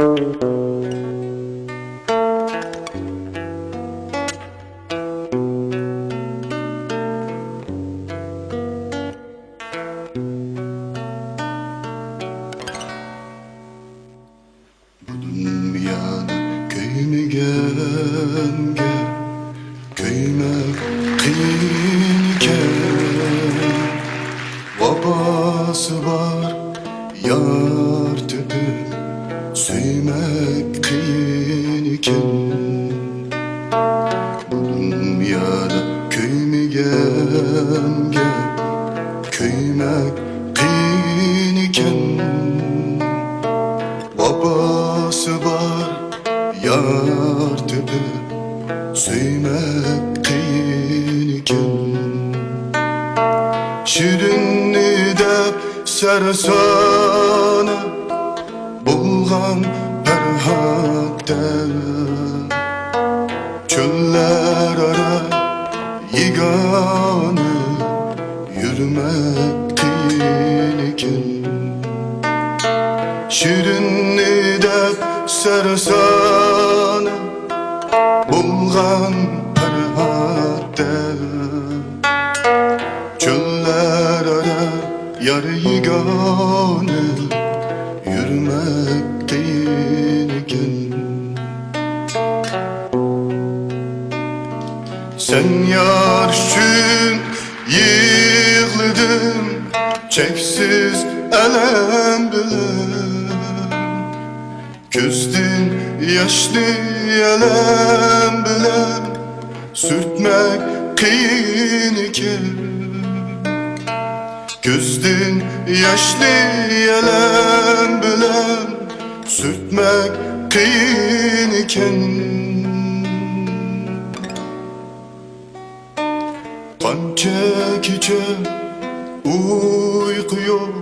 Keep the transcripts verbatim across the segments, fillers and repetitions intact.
بۇ دۇنيادا كۆيمىگەنگە كۆيمەك قىيىنكەن. ۋاپاسى بار يار تېپىپ سۆيمەك قىيىنكەن. بۇ دۇنيادا كۆيمىگەنگە كۆيمەك قىيىنكەن. ۋاپاسى بار يار تېپىپ سۆيمەك قىيىنكەن. شېرىننى دەپ سەرسانە بولغان پەرھاتتە، چۆللەر ئارا يېگانە يۈرمەك قىيىنكەن. شېرىننى دەپ سەرسانە بولغان پەرھاتتە، چۆللەر ئارا يار يېگانە يۈرمەك قىيىنكەن. سەن يار ئۈچۈن يىغلىدىم چەكسىز ئەلەم بىلەن. كۆزدىن ياشنى ئەلەم بىلەن سۈرتمەك قىيىنكەن. كۆزدىن ياشنى ئەلەم بىلەن سۈرتمەك قىيىنكەن. قانچە كېچە ئۇيقۇ يوق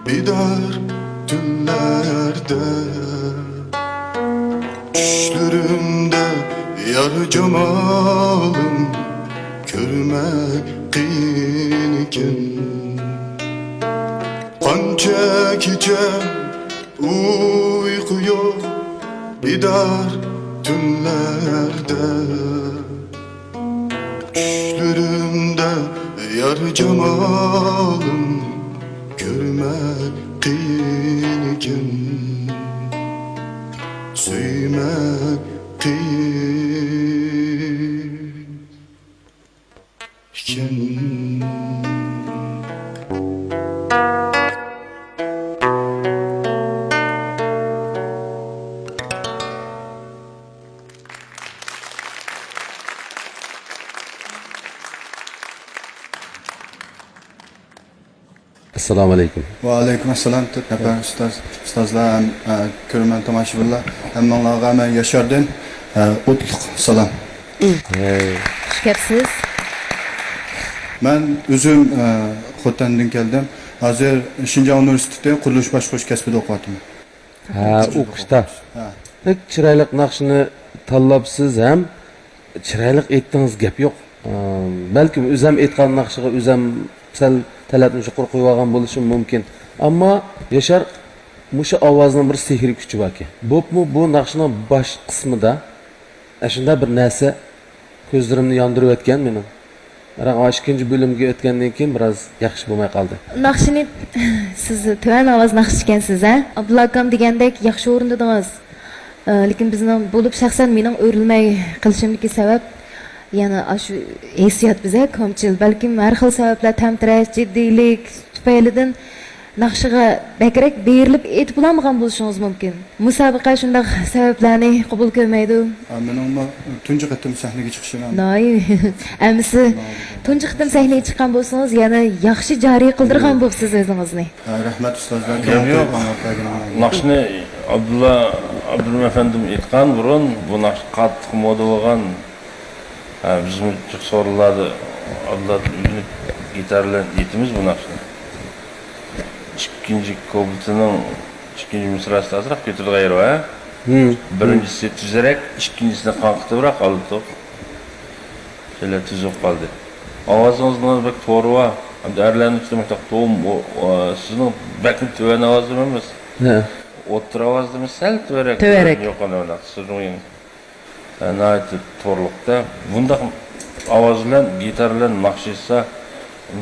بىدار تۈنلەردە، چۈشلىرىمدە يار جامالىڭ كۆرمەك قىيىنكەن. قانچە كېچە ئۇيقۇ يوق بىدار تۈنلەردە، چۈشلىرىمدە يار جامالىڭ كۆرمەك قىيىنكەن، سۆيمەك قىيىنكەن. ئەسسالامۇ ئەلەيكۇم. ۋەئەلەيكۇم ئەسسالام، تۆت نەپەر ئۇستاز، ئۇستازلار ھەم، ئە، كۆرۈرمەن تاماشىبىنلار، ھەممىڭلارغا مەن ياشاردىن، ئە، ئوتلۇق سالام. ھەي. خۇش كەپسىز. مەن ئۆزۈم، ئە، خوتەندىن كەلدىم. ھازىر شىنجاڭ ئۇنىۋېرسىتېتى قۇرۇلۇش باشقۇرۇش كەسپىدە ئوقۇۋاتىمەن. ھە، ئوقۇشتا. ھە. بەك چىرايلىق ناخشىنى تاللاپسىز ھەم چىرايلىق ئېيتتىڭىز، گەپ يوق. ئە، بەلكىم ئۆزەم ئېيتقان ناخشىغا ئۆزەم سەل تەلەپنى يۇقىرى قويۇۋالغان بولۇشۇم مۇمكىن. ئەمما ياشار، مۇشۇ ئاۋازنىڭ بىر سېھرىي كۈچى باركەن. بولۇپمۇ بۇ ناخشىنىڭ باش قىسمىدا ئەشۇنداق بىر نەرسە كۆزلىرىمنى ياندۇرۇۋەتكەن مېنىڭ. بىراق ئىككىنچى بۆلۈمگە ئۆتكەندىن كېيىن بىراز ياخشى بولماي قالدى. ناخشىنى سىز تۆۋەن ئاۋاز ناخشىچىكەنسىز، ھە؟ ئابدۇللا ئاكام دېگەندەك ياخشى ئورۇندىدىڭىز. ئە، لېكىن بىزنىڭ بولۇپ شەخسەن مېنىڭ ئۆرۈلمەي قېلىشىمدىكى سەۋەب يەنە ئاشۇ ھېسسىيات بىزە كۆپچىل. بەلكىم ھەر خىل سەۋەبلەر، تەمتىرەش، جىددىيلىك تۈپەيلىدىن ناخشىغا بەكرەك بېرىلىپ ئېيتىپ بولالمىغان بولۇشىڭىز مۇمكىن. مۇسابىقە شۇنداق سەۋەبلەرنى قوبۇل كۆرمەيدۇ. ھە، مېنىڭمۇ تۇنجى قېتىم سەھنىگە چىقىشىم. ناھايى. ئەمىسە تۇنجى قېتىم سەھنىگە چىققان بولسىڭىز، يەنە ياخشى جارى قىلدۇرغان بولىسىز ئۆزىڭىزنى. ھە، رەھمەت ئۇستازلار، ياق، كۆڭۈل ياق. قويۇپ ئاڭلاپ بەرگىنىڭلارغا. ناخشىنى ئابدۇللا ئابدۇرېھىم ئەپەندىم ئېيتقان بۇرۇن، بۇ ناخشا قاتتىق مودا بولغان. ھە، بىزمۇ جىق سورۇنلاردا ئابدۇللا ئۆگىنىپ گىتار بىلەن ئېيتىمىز بۇ ناخشىنى. ئىككىنچى كۇپلېتىنىڭ ئىككىنچى مىسراسىدا ئازراق كۆتۈرىدىغان يېرى بار، ھە؟ ھىم. بىرىنچىسى تېزرەك، ئىككىنچىسىنى قاڭقىتىپراق ئالدۇق. شۇنداق تۈز بولۇپ قالدى. ئاۋازىڭىزنىڭ بەك تورى بار. ئەمدى ئەرلەرنىڭ ئىچىدە مۇشۇنداق توم، ئۇ، ئۇ، سىزنىڭ بەكمۇ تۆۋەن ئاۋازلىرى ئەمەس. ھە. ئوتتۇرا ئاۋازدىمۇ سەل تۆۋەنرەك. تۆۋەنرەك. يۇقىرى ئويناپ، سىزنىڭ ئە، ناھايىتى تورلۇقتا بۇنداق ئاۋاز بىلەن، گىتار بىلەن ناخشا ئېيتسا،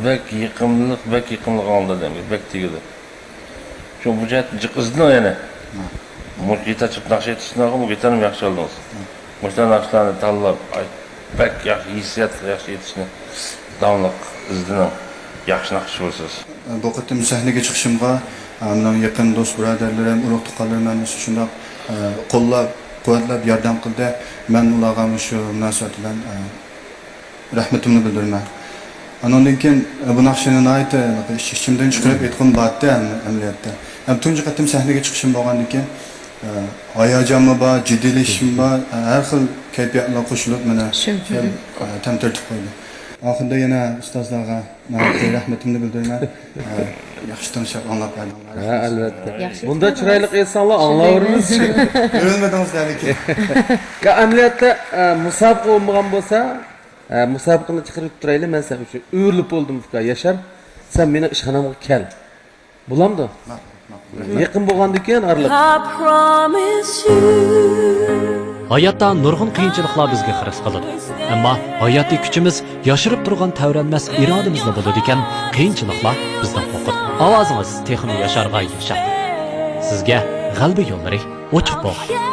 بەك يېقىملىق، بەك يېقىملىق ئاڭلىنىدۇ، بەك تېگىدۇ. شۇ بۇ جەھەتتىن جىق ئىزدىنىڭ يەنە. مۇشۇ گىتار چېلىپ ناخشا ئېيتىشتىن ئالدىن بۇ گىتارنى ياخشى ئالدىڭىز. مۇشۇنداق ناخشىلارنى تاللاپ، ئاي، بەك ياخشى ھېسسىيات، ياخشى ئېيتىشنى داۋاملىق ئىزدىنىڭ. ياخشى ناخشىچى بولىسىز. بۇ قېتىم سەھنىگە چىقىشىمغا، مېنىڭ يېقىن دوست بۇرادەرلىرىم، ئۇرۇق تۇغقانلىرىم ھەممىسى شۇنداق، قوللاپ، قۇۋۋەتلەپ، ياردەم قىلدى. مەن ئۇلارغا مۇشۇ مۇناسىۋەت بىلەن، رەھمىتىمنى بىلدۈرىمەن. ئانىڭدىن كېيىن، بۇ ناخشىنى ناھايىتى ئىچ-ئىچىمدىن چىقىرىپ ئېيتقۇم بارتتى ئەمەلىيەتتە. ھەم تۇنجى قېتىم سەھنىگە چىقىشىم بولغاندىن كېيىن، ھاياجانمۇ بار، جىددىيلىشىشمۇ بار، ھەر خىل كەيپىياتلار قوشۇلۇپ مېنى خېلى تەمتىرىتىپ قويدى. ئاخىرىدا يەنە ئۇستازلارغا ناھايىتى رەھمىتىمنى بىلدۈرىمەن. ياخشى تىڭشاپ ئاڭلاپ بەردىڭلار. ھە، ئەلۋەتتە. ياخشى. بۇنداق چىرايلىق ئېيتساڭلار ئاڭلاۋېرىمىز. ئۆرۈلمىدىڭىز لېكىن. ئەمەلىيەتتە، ئە، مۇسابىقە بولمىغان بولسا، ئە، مۇسابىقىنى چىقىرىپ تۇرايلى، مەن سەن ئۈچۈن ئۆرۈلۈپ بولدۇم، ئۇكا ياشار. سەن مېنىڭ ئىشخانامغا كەل. بولامدۇ؟ ماقۇل، ماقۇل. يېقىن بولغاندىكىن ئارىلىق. I promise you. ھاياتتا نۇرغۇن قىيىنچىلىقلار بىزگە خىرىس قىلىدۇ. ئەمما ھاياتىي كۈچىمىز ياشىرىپ تۇرغان تەۋرەنمەس ئىرادىمىزلا بولىدىكەن، قىيىنچىلىقلار بىزنىڭ قورقۇت. ئاۋازىڭىز تېخىمۇ ياشارغاي، ياشار. سىزگە غەلىبە يوللىرى ئوچۇق بولغاي.